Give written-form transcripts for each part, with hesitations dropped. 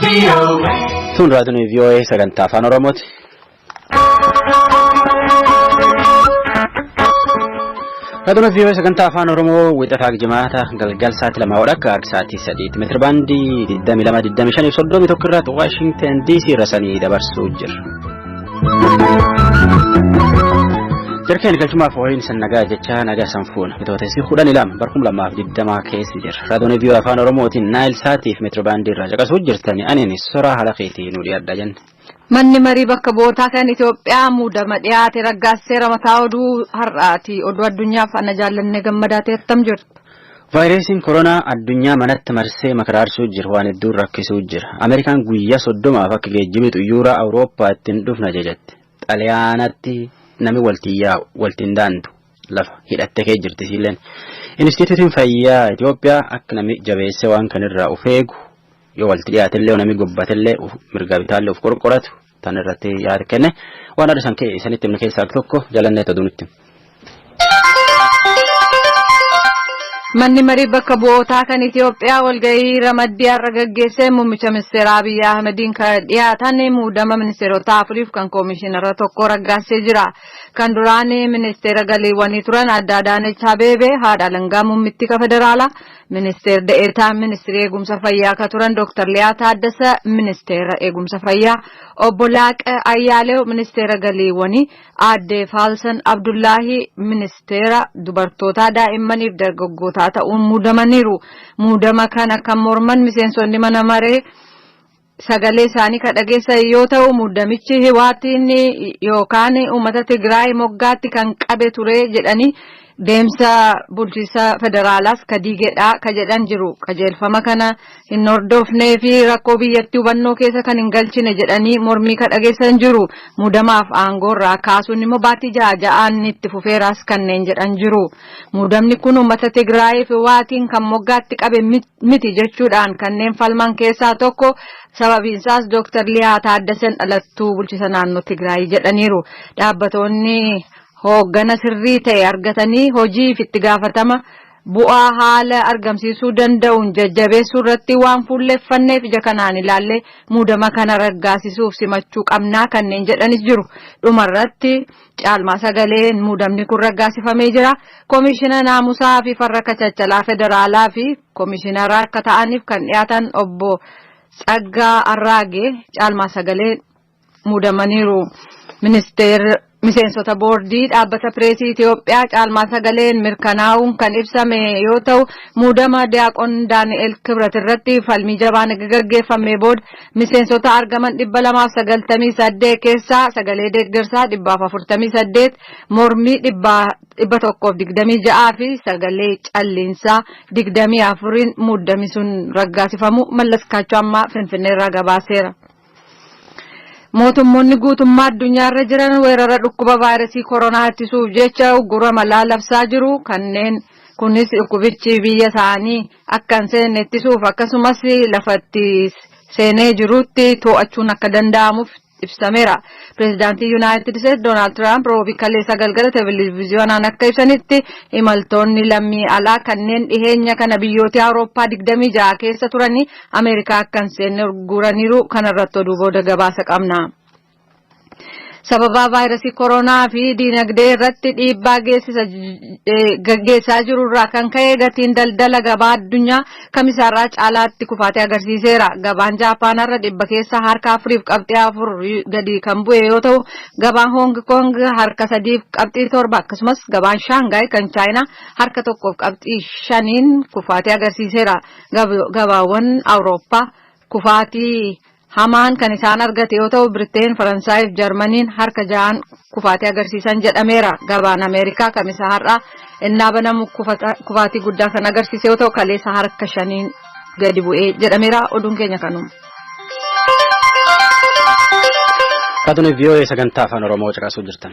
Tun raadiyoon VOA sagantaa afaan Oromooti. Raadiyoon VOA sagantaa afaan Oromoo wixataa jimaata galgal sa'aatii 2 hodha akka sa'aatii 3tti meetira baandii 22 25 31 irratti Waashingtan DC irra sanii dabarsuu jira. Jarkeen galchumaaf ho'iin san nagaa jecha nagaa sanfuun bitootessi 12 barkum 2020 keessa jira. Raadiyoon VOA afaan Oromootiin Naayil Saatiif meetira baandii irraa caqasuu jirtani aniin soraa halakeetii nu dhiyaadha jenne. Manni marii bakka bu'ootaa kan Itoophiyaa muudama dhiyaate raggaasiseera mataa oduu har'aati. Oduu addunyaaf ana jaallannee gammadaa ta'e attam jirtu. Vaayirasiin koronaa addunyaa manatti marsee makaraarsuu jira waan hedduun rakkisuu jira. Ameerikaan guyyaa 30f akka geejjibi xuyyoora Awurooppaa ittiin dhufna jajatti. Xaliyaanatti nami waltiin yaa'u waltiin daandu lafa hidhattee kee jirti siilleen. Inistituutiin fayyaa Itoophiyaa akka nami jabeessee waan kanirraa of eegu yoo walti dhiyaatellee nami gobbatellee mirga bitaallee of qorqoratu tan irratti yaada kenne waan adda san isanitti himne keessaa tokko jalannee ta'uu. Manni marii bakka bu'ootaa kan Itoophiyaa walgahii ramaddii har'a gaggeessee muummicha ministeera Abiyyi Ahmediin kan dhiyaatan muudama ministeerota afuriif kan koomishinara tokko raggaasisee jira. Kan duraan ministeera galiiwwanii turan Aadde Adaanech Abeebee haadha alangaa muummittii federaalaa ministeera de'eetaa ministeera eegumsa fayyaa kan turan Dr. Liyaa Taaddasa ministeera eegumsa fayyaa obbo Laaqa Ayyaalew ministeera galiiwwanii Aadde Faalsan Abdullaahi ministeera dubartootaa daa'immaniif dargaggootaa ta'uun muudamaniiru. Muudama kana kan morman miseensonni mana maree sagalee isaanii kan dhageessan yoo ta'u muudamichi hiwaatiin yookaan uummata Tigraay moggaatti kan qabe ture jedhanii deemsa bulchiinsa federaalaas ka diigedha ka jedhan jiru. Qajeelfama kana hin hordofnee fi rakkoo biyyattii hubannoo keessa kan hin galchine jedhanii mormii ka dhageessan jiru. Muudamaaf aangoorraa kaasuun immoo baatii ja'a ja'aan itti fufeeraas kanneen jedhan jiru. Muudamni kun uummata Tigraay fi waatiin kan moggaatti qabe miti jechuudhaan kanneen falman keessaa tokko sababiinsaas Dr. Liyaa Taaddasan dhalattuu bulchiisa naannoo Tigraay jedhaniiru. Dhaabbatoonni hooggana sirrii ta'e argatanii hojiif itti gaafatama bu'aa haala argamsiisuu danda'uun jajjabeessuu irratti waan fuulleeffanneef ija kanaan ilaallee muudama kana raggaasisuuf simachuu qabnaa kanneen jedhanis jiru. Dhumarratti caalmaa sagaleen muudamni kun raggaasifamee jira. Koomishina naamusaa fi farra kachachalaa federaalaa fi koomishinara akka ta'aniif kan dhiyaatan obbo Tsaggaa Arraagee caalmaa sagaleen muudamaniiru. Miseensota boordii dhaabbata pireesii Itoophiyaa caalmaa sagaleen mirkanaa'uun kan ibsame yoo ta'u muudama Diyaaqon Daani'el Kibrat irratti falmii jabaan gaggeeffame booda miseensota argaman 298 keessaa sagalee deeggarsaa 148 mormii 126 fi sagalee calliinsaa 24 muudamni sun raggaasifamu Mallas Kaachoo ammaa Finfinneerraa gabaaseera. Mootummoonni guutummaa addunyaarra jiran weerara dhukkuba vaayirasii koronaa ittisuuf jecha uggura malaa labsaa jiru. Kanneen kunis dhukkubichi biyya isaanii akka hin seenne ittisuuf akkasumas lafatti seenee jirutti to'achuun akka danda'amuuf ibsameera. Pireezidaantii Yuunaayitid Isteetsi Doonaald Tiraamp roobii kaleessa galgala televiziyoonaan akka ibsanitti imaltoonni lammii alaa kanneen dhiheenya kana biyyoota Awurooppaa 26 keessa turanii Ameerikaa akka hin seenne guraniiru. Kanarratti oduu booda gabaasa qabna. Sababa vaayirasii koronaa fi diinagdee irratti dhiibbaa geessisaa jiru irraa kan ka'e gatiin daldala gabaa addunyaa kamisaarraa caalaatti kufaatee agarsiiseera. Gabaan Jaapaanarra dhibba keessa harka 4.4 gadi kan bu'e yoo ta'u gabaan Hoong Koong harka 3.7 akkasumas gabaan Shaangaay kan Chaayinaa harka 1.5 kufaatee agarsiiseera. Gabaawwan Awurooppaa kufaatii hamaan kan isaan argate yoo ta'u Biriteen, Faransaay fi Jarmaniin harka 6 kufaatee agarsiisan jedhameera. Gabaan Ameerikaa kamisa har'aa innaa banamu kufaatii guddaa kan agarsiise yoo ta'u kaleessa harka 5 gadi bu'ee jedhameera. Oduun keenya kanuma. Kaatuni VOA sagantaa afaan Oromoo caqasuu jirtan.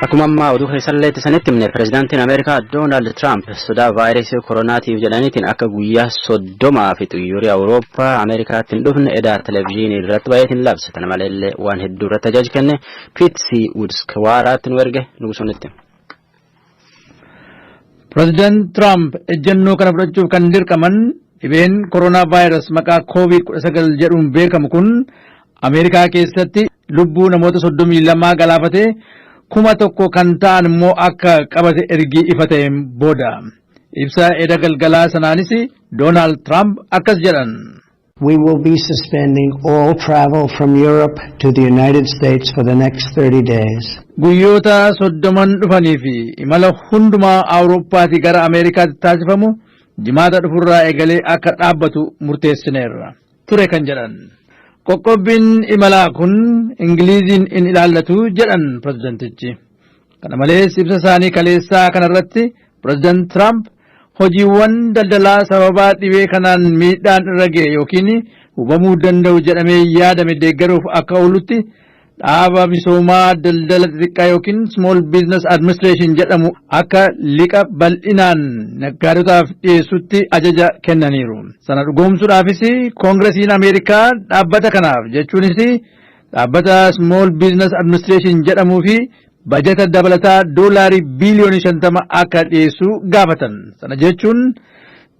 Akkuma ammaa oduu keessallee sanitti himne pireezidaantiin Ameerikaa Doonaald Tiraamp sodaa vaayirasii koronaatiif jedhaniitiin akka guyyaa 30 fi xiyyoorri Awurooppaa Ameerikaatti hin dhufne edaa televezyiinii irratti baay'eetiin labse. Kana maleellee waan hedduu irratti ajaja kenne Piitsi Wudskwaaraatti nu erge nugusoonitti. Pireezidaant Tiraamp ejjennoo kana fudhachuuf kan dirqaman dhibeen koronaa vaayirus maqaa Koovid-19 jedhuun beekamu kun Ameerikaa keessatti lubbuu namoota 32 galaafatee, 1000 kan ta'an immoo akka qabate ergi ifa ta'een booda. Ibsa eda galgalaa sanaanis Doonaald Tiraamp akkas jedhan. We will be suspending all travel from Europe to the United States for the next 30 days. Guyyoota 30n dhufanii fi imala hundumaa Awurooppaatii gara Ameerikaatti taasifamu Jimaata dhufurraa eegalee akka dhaabbatu murteessineerra ture kan jedhan. Qoqqobbiin imalaa kun Ingiliiziin in ilaallatu jedhan pireezidentichi. Kana malees, ibsa isaanii kaleessaa kanarratti Pireezidant Tiraamp hojiiwwan daldalaa sababaa dhibee kanaan miidhaan irra ga'e yookiin hubamuu danda'u jedhamee yaadame deeggaruuf akka oolutti dhaaba misoomaa daldala xixiqqaa yookiin Small Business Administration jedhamu akka liqa bal'inaan naggaadotaaf dhiyeessutti ajaja kennaniiru. Sana dhugoomsuudhaafis Koongiresiin Ameerikaa dhaabbata kanaaf, jechuunis dhaabbata Small Business Administration jedhamuu fi bajata dabalataa doolaarii biiliyoonii 50 akka dhiyeessu gaafatan. Sana jechuun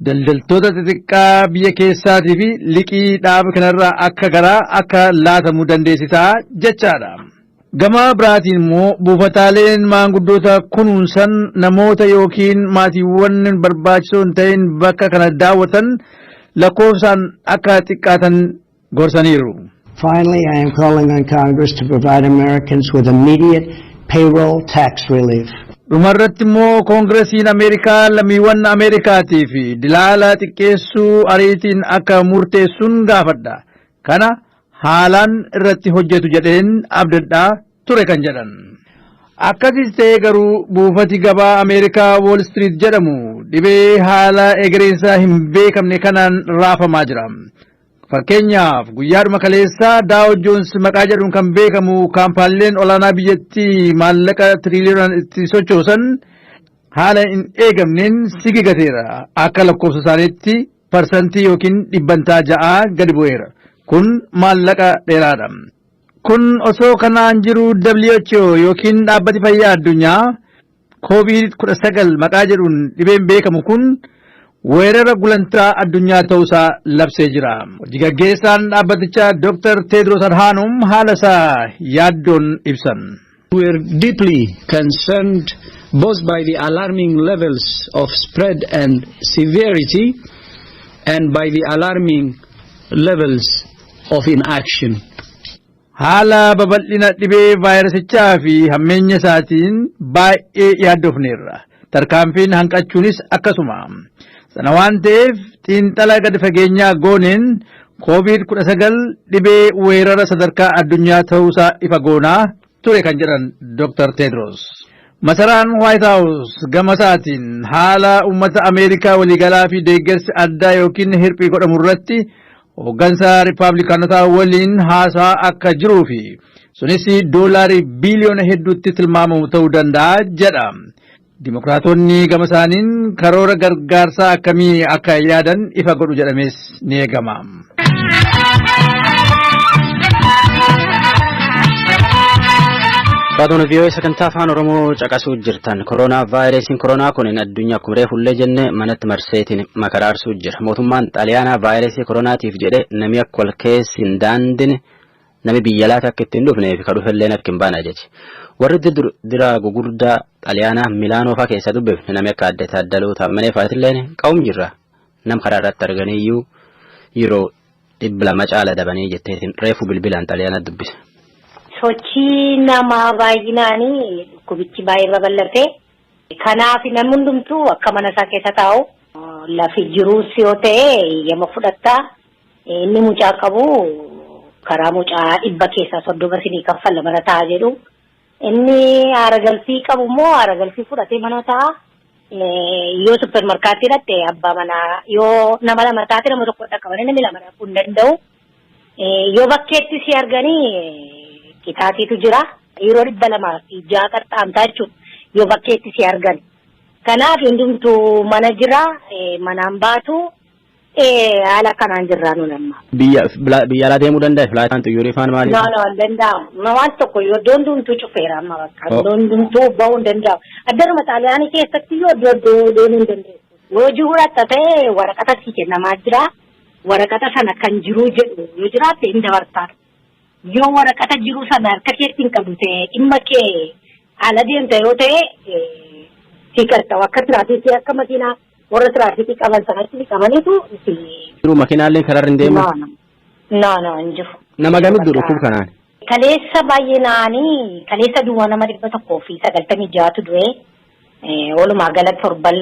daldaltoota xixiqqaa biyya keessaatii fi liqii dhaaba kanarraa akka garaa akka laatamuu dandeessisaa jechaadha. Gama biraatiin immoo buufataaleen maanguddoota kunuunsan namoota yookiin maatiiwwan barbaachisoo hin ta'in bakka kana daawwatan lakkoofsaan akka xiqqaatan gorsaniiru. Finally, I am calling on Congress to provide Americans with immediate payroll tax relief. Dhumarratti immoo Koongiresiin Ameerikaa lammiiwwan Ameerikaatii fi dilaala xiqqeessuu ariitiin akka murteessuun gaafadha. Kana haalaan irratti hojjetu jedheen abdadhaa ture kan jedhan. Akkasis ta'ee garuu buufati gabaa Ameerikaa Wall Street jedhamu dhibee haala egereensaa hin beekamne kanaan raafamaa jira. Fakkeenyaaf, guyyaadhuma kaleessaa Dow Jones maqaa jedhuun kan beekamu kaampaaniileen olaanaa biyyattii maallaqa tiriiliyoonaan itti sochoosan haala hin eegamneen sigigateera. Akka lakkoofsa isaaniitti parsantii yookiin 6% gadi bu'eera. Kun maallaqa dheeraadha. Kun osoo kanaan jiru WHO yookiin Dhaabbati Fayyaa Addunyaa Koovid-19 maqaa jedhuun dhibeen beekamu kun weerara gulantaa addunyaa ta'uusaa labsee jira. Hojii gaggeessaan dhaabbatichaa Dr. Tedros Adhanom haala isaa yaaddoon ibsan. We are deeply concerned both by the alarming levels of spread and severity and by the alarming levels of inaction. Haala babal'ina dhibee vaayirasichaa fi hammeenya isaatiin baay'ee yaaddofneerra. Tarkaanfiin hanqachuunis akkasuma. Sana waan ta'eef, xiinxala gadi fageenyaa gooneen Koovid-19 dhibee weerara sadarkaa addunyaa ta'uusaa ifa goonaa ture kan jedhan Dr. Tedros. Masaraan White House gama isaatiin haala uummata Ameerikaa waliigalaa fi deeggarsi addaa yookiin hirphii godhamu irratti hooggansa Riippaabilikaanotaa waliin haasaa akka jiruu fi sunis doolaarii biiliyoona hedduutti tilmaamamu ta'uu danda'a jedha. Dimokiraatonni gama isaaniin karoora gargaarsaa akkamii akka yaadan ifa godhu jedhamees ni eegama. Raadiyoon VOA sagantaa Afaan Oromoo caqasuu jirtan. Koronaa vaayirasiin koronaa kun addunyaa akkuma reefu illee jenne manatti marseetiin makaraarsuu jira. Mootummaan Xaaliyaanaa vaayirasii koronaatiif jedhe namni akka wal keessa hin daandine, nami biyya laata akka ittiin dhufnee fi ka dhufelleen akka hin baane ajaje. Warri dira gugurdaa Xaaliyaanaa Milaanoo fa'aa keessa dubbifne, namni akka adda Taaddaluu Taammanee fa'aatilleen qawum jirra. Nam karaa irratti arganiyyuu yeroo 200 caala dabanii jetteetiin reefu bilbilaan Xaaliyaanaa dubbise. Sochii namaa baay'inaanii dhukkubichi baay'ee babal'ate. Kanaaf namni hundumtuu akka mana isaa keessa taa'u, lafi jiruus yoo ta'e eeyyama fudhattaa. Inni mucaa qabu karaa mucaa 30% sinii kaffalla, mana taa'a jedhu. Inni haara galfii qabu immoo haara galfii fudhatee mana taa'a. Yoo supermarketii dhaqxe, abbaa manaa yoo nama lama taate, nama tokko dhaqqabanii namni lama dhaquu hin danda'u. Yoo bakkeetti si arganii qitaatiitu jira. Yeroo 206 qaxxaamtaa jechuudha. Yoo bakkeetti si argan. Kanaaf hundumtuu mana jira. Manaan baatu. Haala kanaan jirraa nun amma. Biyya biyya alaa deemuu danda'a filaataan xiyyoorri faan maali? No, no, hin danda'amu. Waan tokko yoo iddoon hundumtuu cufeera amma bakka. Iddoon hundumtuu bahuu hin danda'amu. Addanuma Xaaliyaanii keessatti yoo iddoo iddoo deemuu hin dandeessu. Yoo jiruu dhatta ta'e waraqata sii kennamaa jira. Waraqata sana kan jiruu jedhu yoo jiraatte hin dabartaa. Yoo waraqata jiru sana harka keetti hin qabdu ta'e, dhimma kee ala deemta yoo ta'e, si qaxxabu akka tiraafikii, akka makiinaa warra tiraafikii qaban sanatti qabaniitu si. Jiru makiinaalleen karaarra hin deemu. No, no, no, hin jiru. Nama gamit jiru dhukkuba kanaan? Kaleessa baay'inaanii, kaleessa duwwaa nama 196tu du'e. Walumaa gala torban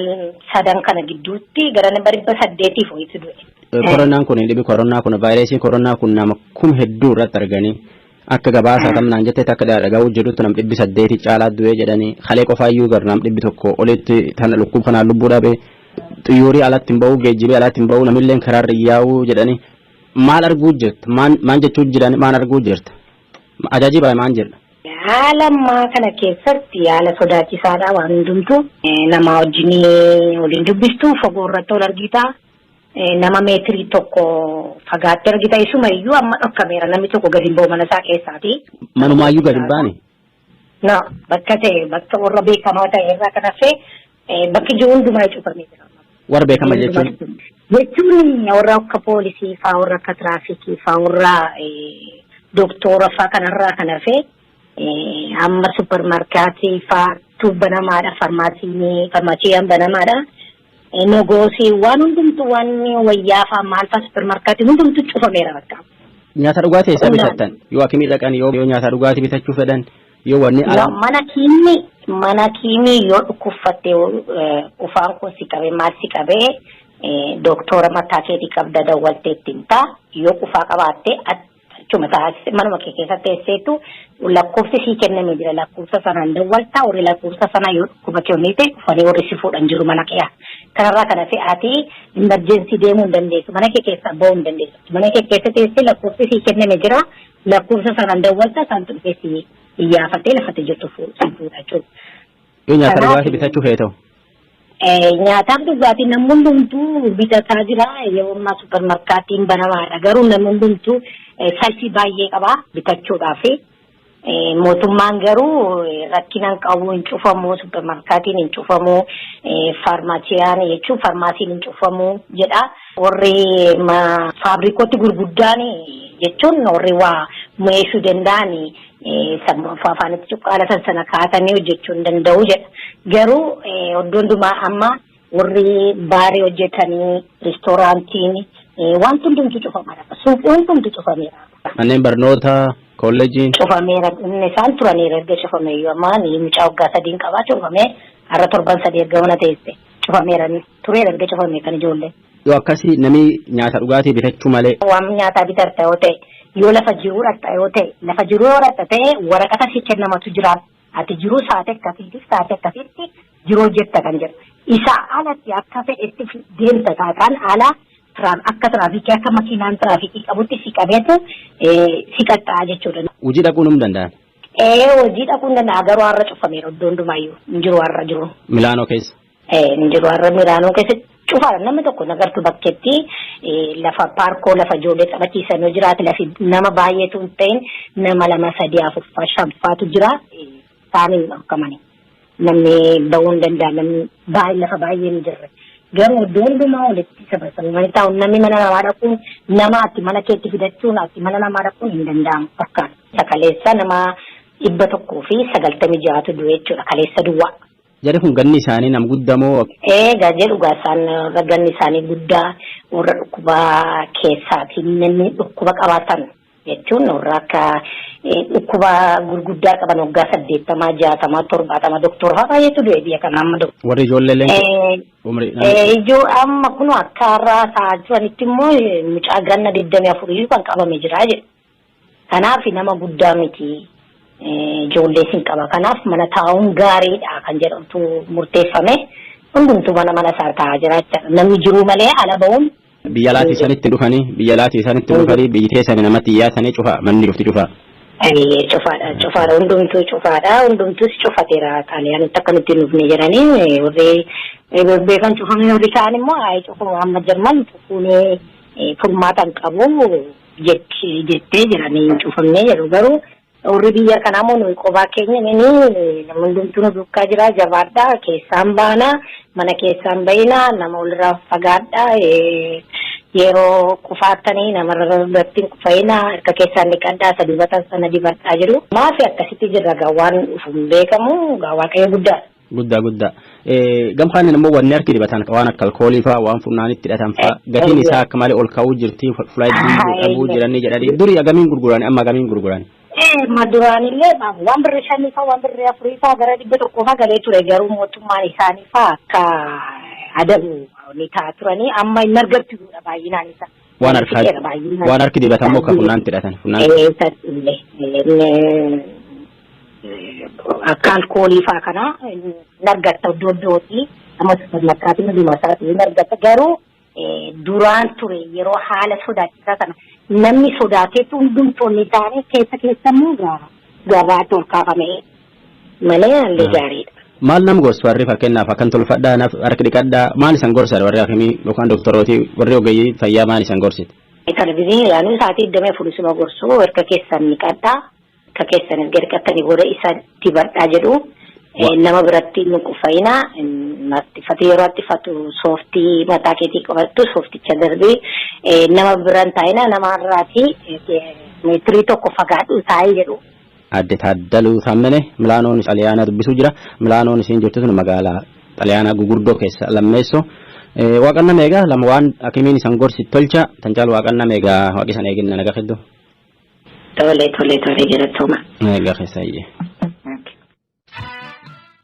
sadan kana gidduutti gara nama 800f wayitu du'e. Koronaan kun, dhibi koronaa kun, vaayirasiin koronaa kun nama kum hedduu irratti arganii, akka gabaasa tamnaan jettetti, akka dhaga'uu jirutti nam 800 caalaa du'ee jedhanii. Kalee qofaayyuu gar nam 100 olitti tana lukkub kanaan lubbuu dhabe. Xiyyoorii alatti hin ba'uu, geejjibee alatti hin ba'uu, namilleen karaarra yaa'uu jedhanii. Maal arguu jirta? Maan jechuu jiran? Maal arguu jirta? Ajaajiba maan jedha? Haala ammaa kana keessatti haala sodaachisaadha waan hundumtu. Nama wajjin waliin dubbistu, fagoo irratti ol argita. Nama meetirii 1 fagaatte argita. Isuma iyyuu amma dhokkameera, namni tokko gadi hin ba'u mana isaa keessaati. Manumaayyuu gadi hin baane? No, bakka ta'e, bakka warra beekamaa ta'e irraa kan hafe bakki jiru hundumaa cufamee jira. Warra beekamaa jechuun? Jechuun warra akka poolisii faa, warra akka tiraafikii faa, warra doktora faa kanarraa kan hafe amma supermarketii faatu banamaadha, farmaasiin farmaasiyaan banamaadha. Nogoosii waan hundumtu, waan wayyaa faa, maal faa, supermarketii hundumtu cufameera bakka. Nyaata dhugaatii eessa bitattan? Yoo akimii dhaqan, yoo nyaata dhugaatii bitachuu fedhan, yoo wanni ala. Mana kiimii yoo dhukkubfatte, ufaan kun si qabee, maal si qabee, doktora mataa keetii qabda, dawwaltee ittiin ta'a. Yoo qufaa qabaatte achuma taasise manuma kee keessa teesseetu lakkoofsi sii kennamee jira, lakkoofsa sanaan dawwalta. Warri lakkoofsa sana yoo dhukkuba kee ta'e dhufanii warri si fuudhan jiru mana kee. Kanarraa kana fe'aati emergency deemuu hin dandeessu, mana kee keessaa bahuu hin dandeessu. Mana kee keessa teessee lakkoofsi sii kenname jira, lakkoofsa sanaan dawwalta, isaantu dhufee si iyyaafatee lafatti jirtu si fuudha jechuudha. Yoo nyaata dhugaatii bitachuu feeta'u? Nyaataaf dhugaatii namni hundumtuu bitataa jira. Yeroo ammaa supermarketiin banamaadha. Garuu namni hundumtuu salfii baay'ee qaba bitachuudhaaf. Mootummaan garuu rakkina hin qabu, hin cufamu, supermarketiin hin cufamu, faarmaasiyaan jechuun faarmaasiin hin cufamu jedha. Warri faabrikooti gurguddaan jechuun warri waa mi'eessuu danda'an afaanitti cuqqaalatan sana kaatanii hojjechuu hin danda'u jedha. Garuu iddoo hundumaa amma warri baarii hojjetanii, reestooraantiin, wanti hundumtu cufamadha. Suuqii hundumtu cufameera. Manneen barnootaa, kolleejiin. Cufameera. Inni isaan turaniira erga cufame iyyuu. Amma mucaa waggaa 3n qabaa, cufamee har'a torban 3 erga mana teesse cufameera, tureera erga cufame kan ijoollee. Yoo akkasii namni nyaata dhugaatii bitachuu malee. Waan nyaataa bitarta yoo ta'e, yoo lafa jiruu dhaqxa yoo ta'e, lafa jiruu yoo dhaqxa ta'e waraqata si kennamatu jira. Ati jiruu saate akkasiitiif saate akkasitti jiruu hojjetta kan jedhu. Isaa alatti akka fedhetti deemta taataan ala akka tiraafikii, akka makiinaan tiraafikii qabutti si qabeetu si qaxxaa jechuudha. Hojii dhaquu ni danda'an? Ee, hojii dhaquu hin danda'a, garuu har'a cufameera iddoo hundumaayyuu, hin jiru har'a jiru. Milaanoo keessa? Ee, hin jiru. Har'a Milaanoo keessa cufaadha. Namni tokko nagartu bakkeetti lafa paarkoo, lafa ijoollee taphachiisan yoo jiraate, lafi nama baay'eetu hin ta'in, nama lama, sadii, afurfaa, shanfaatu jira, isaaniin dhorkamani. Namni bahuu hin danda'a, namni baay'ee lafa baay'ee hin jirre. Garuu iddoo hundumaa walitti sabasabamanii taa'u, namni mana namaa dhaquun, nama ati mana keetti fidachuun, ati mana namaa dhaquun hin danda'amu fakkaata. Kaleessa nama 196tu du'e jechuudha kaleessa duwwaa. Jarri kun ganni isaanii nam guddamoo? Egaa jedhu gaa, isaan warra ganni isaanii guddaa, warra dhukkuba keessaatiin namni dhukkuba qabaatan jechuun warra akka dhukkuba gurguddaa qaban, waggaa 80, 60, 70, doktora fa'aa baay'eetu du'e biyya kana amma. Warri ijoollee umrii? Ijoo amma kun akka har'aa ta'aa jiranitti immoo mucaa ganna 24 kan qabame jira jedhu. Kanaaf nama guddaa miti, ijoollee sin qaba. Kanaaf mana taa'uun gaariidha kan jedhamtu murteeffame. Hundumtuu mana mana isaa taa'aa jira jechaadha. Namni jiruu malee ala ba'uun. Biyya alaatii isaanitti dhufanii, biyya alaatii isaanitti dhufanii, biyyi teessanii namatti iyyaatanii cufa, manni dhufti cufa. Cufaadha, cufaadha, hundumtuu cufaadha, hundumtuus cufateera. Xaaliyaanitti akka nutti hin dhufne jedhanii warri beekan cufamee, warri kaan immoo haa cufamu, amma Jarman cufuunee furmaata hin qabu jettee jiranii, hin cufamnee jedhu. Garuu warri biyya kanaa immoo nuyi qophaa keenya nini, namni hundumtuu nu duukaa jira, jabaadhaa, keessaan baana, mana keessaan bahina, nama walirraa fagaadhaa, yeroo qufaattanii namarra irratti hin qufayina, harka keessaan dhiqadhaa, isa dibatan sana dibadhaa jiru. Maafi akkasitti jirra gaa, waan dhufu hin beekamu gaa, Waaqayyo guddaadha. Guddaa guddaa. Gamkaan immoo wanni harki dibatan, waan akka alkoolii fa'aa, waan funnaanitti hidhatan fa'aa, gatiin isaa akka malee ol ka'uu jirti, fulaa dhabuu jiranii jedhanii. Durii agamiin gurguran, amma agamiin gurguran? Ma duraanillee waan birri 5 fa'aa, waan birri 4 fa'aa gara 100 fa'aa galee ture. Garuu mootummaan isaanii fa'aa akka adabu ni ta'a turanii, amma hin argattudha baay'inaan isa. Waan harkaa, waan harki dibatan immoo akka funnaanitti hidhatan. Akka alkoolii fa'aa kana hin argatta iddoo iddootti, amma supermarketii hunduma isaatti hin argatta. Garuu duraan ture yeroo haala sodaachisaa sana namni sodaateetu hundumtoonni taa'anii keessa keessammoo gabaatti ol kaafame malee haalli gaariidha. Maal nam gorsu warri? Fakkeenyaaf akkan tolfadhaa, naaf harki dhiqadhaa, maal isan gorsan warri akkamii yookaan doktorooti, warri ogeeyyii fayyaa maal isan gorsite? Televizyiinii ilaaluu sa'aatii 24 isuma gorsu, harka keessan dhiqadhaa, harka keessan erga dhiqattanii booda isa dibadhaa jedhu. Nama biratti hin qufayina, attifatu, yeroo attifatu sooftii mataa keetii qabattu soofticha darbii nama biran taa'ina, nama irraatii meetirii 1 fagaadhu taa'ee jedhu. Adde Taaddaluu Taammene Milaanoon Xaliyaanaa dubbisuu jira. Milaanoon isiin jirtu tun magaalaa Xaliyaanaa gugurdoo keessa lammeessoo. Waaqanna meegaa lama waan akimiin isan gorsi tolcha tan caalu, waaqanna meegaa, waaqi isan eeginna, nagaa hedduu. Tole, tole, tole, galatooma. Nagaa keessa iyyee.